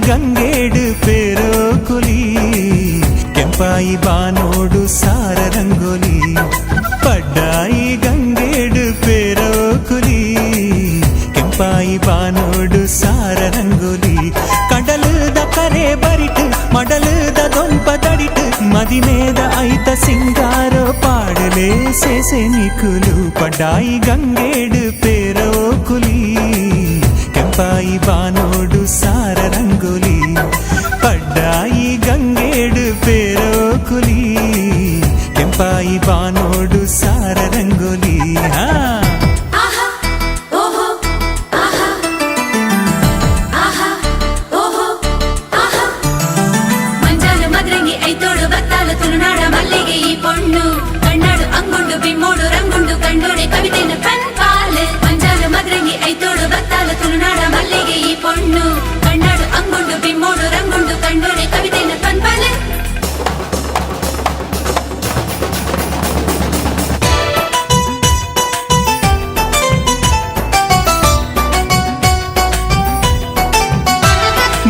ಗಂಗೇಡು ಪೇರೋ ಕುಲಿ ಕೆಂಪಾಯಿ ಬಾನೋಡು ಸಾರ ರಂಗೋಲಿ. ಪಡ್ಡಾಯಿ ಗಂಗೇಡು ಪೇರೋ ಕುಲಿ ಕೆಂಪಾಯಿ ಬಾನೋಡು ಸಾರ ರಂಗೋಲಿ. ಕಡಲುದ ಕರೆ ಬರಿಟ್ ಮಡಲುದ ದೊಂಪ ದಡಿಟ್ ಮದಿಮೇದ ಐತ ಸಿಂಗಾರೋ ಪಾಡಲೆ ಸೇಸೆ ನಿಕುಲು. ಪಡ್ಡಾಯಿ ಗಂಗೇಡು ಪೇರೋ ಕುಲಿ ಕೆಂಪಾಯಿ ಬಾನೋಡು ಸಾರ ರಂಗೋಲಿ. ಪಡ್ಡಾಯಿ ಗಂಗೇಡು ಪೇರೋ ಕುಲಿ ಕೆಂಪಾಯಿ ಬಾನೋಡು ಸಾರ ರಂಗೋಲಿ. ಹಾ ಆಹಾ ಓಹೋ ಆಹಾ ಆಹಾ ಓಹೋ ಆಹಾ. ಮಂಜಾನ ಮದ್ರಂಗಿ ಐತೋಡು ಬತ್ತಾಲ ತುಳುನಾಡ ಮಲ್ಲಿಗೆ ಈ ಪೊಣ್ಣು. ಕಣ್ಣಾಡು ಅಂಗುಂಡು ಬಿಮ್ಮೋಡು ರಂಗುಂಡು ಕಂಡೋಡೆ ಕವಿತೆನ ಪನ್ಪಾಲ್. ಮಂಜಾನ ಮದ್ರಂಗಿ ಐತೋಡು ಬತ್ತಾಲ ತುಳುನಾಡ ಮಲ್ಲಿಗೆ ಈ ಪೊಣ್ಣು. ಕಣ್ಣಾಡು ಅಂಗುಂಡು ಬಿಮ್ಮೋಡು ರಂಗುಂಡು ಕಂಡೋಡೆ ಕವಿತೆನ ಪನ್ಪಾಲ್.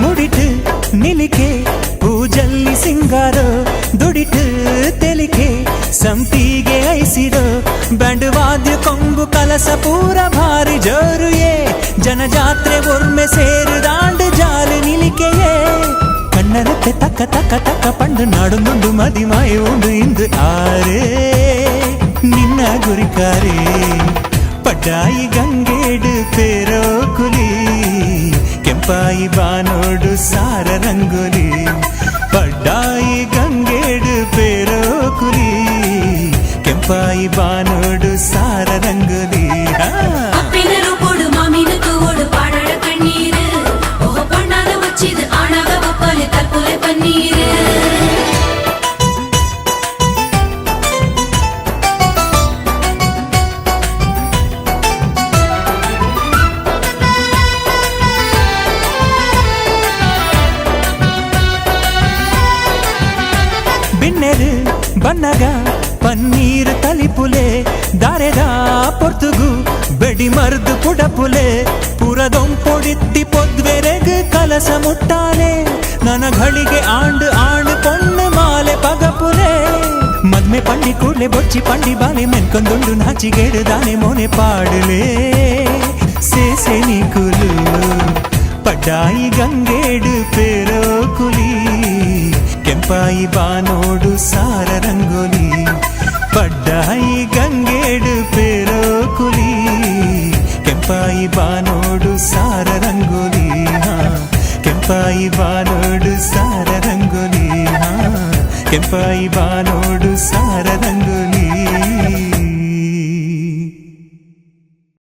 ಮುಡಿಟ್ ನಿಲಿಕೆ ಪೂಜಲ್ಲಿ ಸಿಂಗಾರೋ ದುಡಿಟ್ ತೆಲಿಕೆ ಸಂಪಿಗೆ ಐಸಿರೋ ಬ್ಯಾಂಡ್ ವಾದ್ಯ ಕೊಂಬು ಕಲಸ ಪೂರ ಭಾರಿ ಜೋರುಯೇ ಜನಜಾತ್ರೆ ಒರ್ಮೆ ಸೇರು ದಾಂಡು ಜಾಲು ನಿಲಿಕೆಯೇ. ಕಣ್ಣರತ್ತೆ ತಕ್ಕ ತಕ್ಕ ತಕ್ಕ ಪಂಡು ನಾಡುಂದುಂಡು ಮದಿಮಾಯ ಉಂಡು ಇಂದು ಆರೇ ನಿನ್ನ ಗುರಿಕಾರೇ. ಪಡ್ಡಾಯಿ ಗಂಗೇಡು ಪೇರೋ ಕುಲಿ ಕೆಂಪಾಯಿ ಬಾನೋಡು ಸಾರ ರಂಗೋಲಿ. ಪಡ್ಡಾಯಿ ಗಂಗೇಡು ಪೇರೋ ಕುಲಿ ಕೆಂಪಾಯಿ ಬಾನೋಡು ಸಾರ ರಂಗೋಲಿ. ಹಾ. ಅಪ್ಪಿನ ರೂಪೋಡು ಮಾಮಿನುக்கு ಓಡು ಪಾಡಾಡ ಕಣ್ಣೀರು. ಓಹೋ பொண்ணாக வச்சிது ஆணாக வப்பாலு தற்கொலை பன்னீரு. ಬಿನ್ನೆರು ಬನ್ನಗ ಪನ್ನೀರು ತಲಿಪುಲೆ ದಾರೆದ ಪೊರ್ತುಗು ಬೆಡಿ ಮರ್ದು ಪುಡಪುಲೆ ಪುರದೊಂಪೊಡಿತ್ತಿ ಪೊದ್ವೆರೆಗ್ ಕಲಸ ಮುಟ್ಟಾಲೆ ನನಗಳಿಗೆ ಆಂಡು ಆಣು ಪೊಣ್ಣು ಮಾಲೆ ಪಗಪುಲೆ. ಮದ್ಮೆ ಪಂಡಿ ಕೂಡ್ಲೆ ಬೊಚ್ಚಿ ಪಂಡಿ ಬಾಲೆ ಮೆನ್ಕೊಂದುಂಡು ನಾಚಿಗೇಡು ದಾನೆ ಮೋನೆ ಪಾಡಲೆ ಸೇಸೆ ನಿಕುಲು. ಪಡ್ಡಾಯಿ ಗಂಗೇಡು ಪೇರೋ ಕುಲಿ ಕೆಂಪಾಯಿ ಬಾನೋಡು ಸಾರ ರಂಗೋಲಿ. ಪಡ್ಡಾಯಿ ಗಂಗೇಡು ಪೇರೋ ಕುಲಿ ಕೆಂಪಾಯಿ ಬಾನೋಡು ಸಾರ ರಂಗೋಲಿ. ಹಾ ಕೆಂಪಾಯಿ ಬಾನೋಡು ಸಾರ ರಂಗೋಲಿ. ಹಾ ಕೆಂಪಾಯಿ ಬಾನೋಡು ಸಾರ ರಂಗೋಲಿ.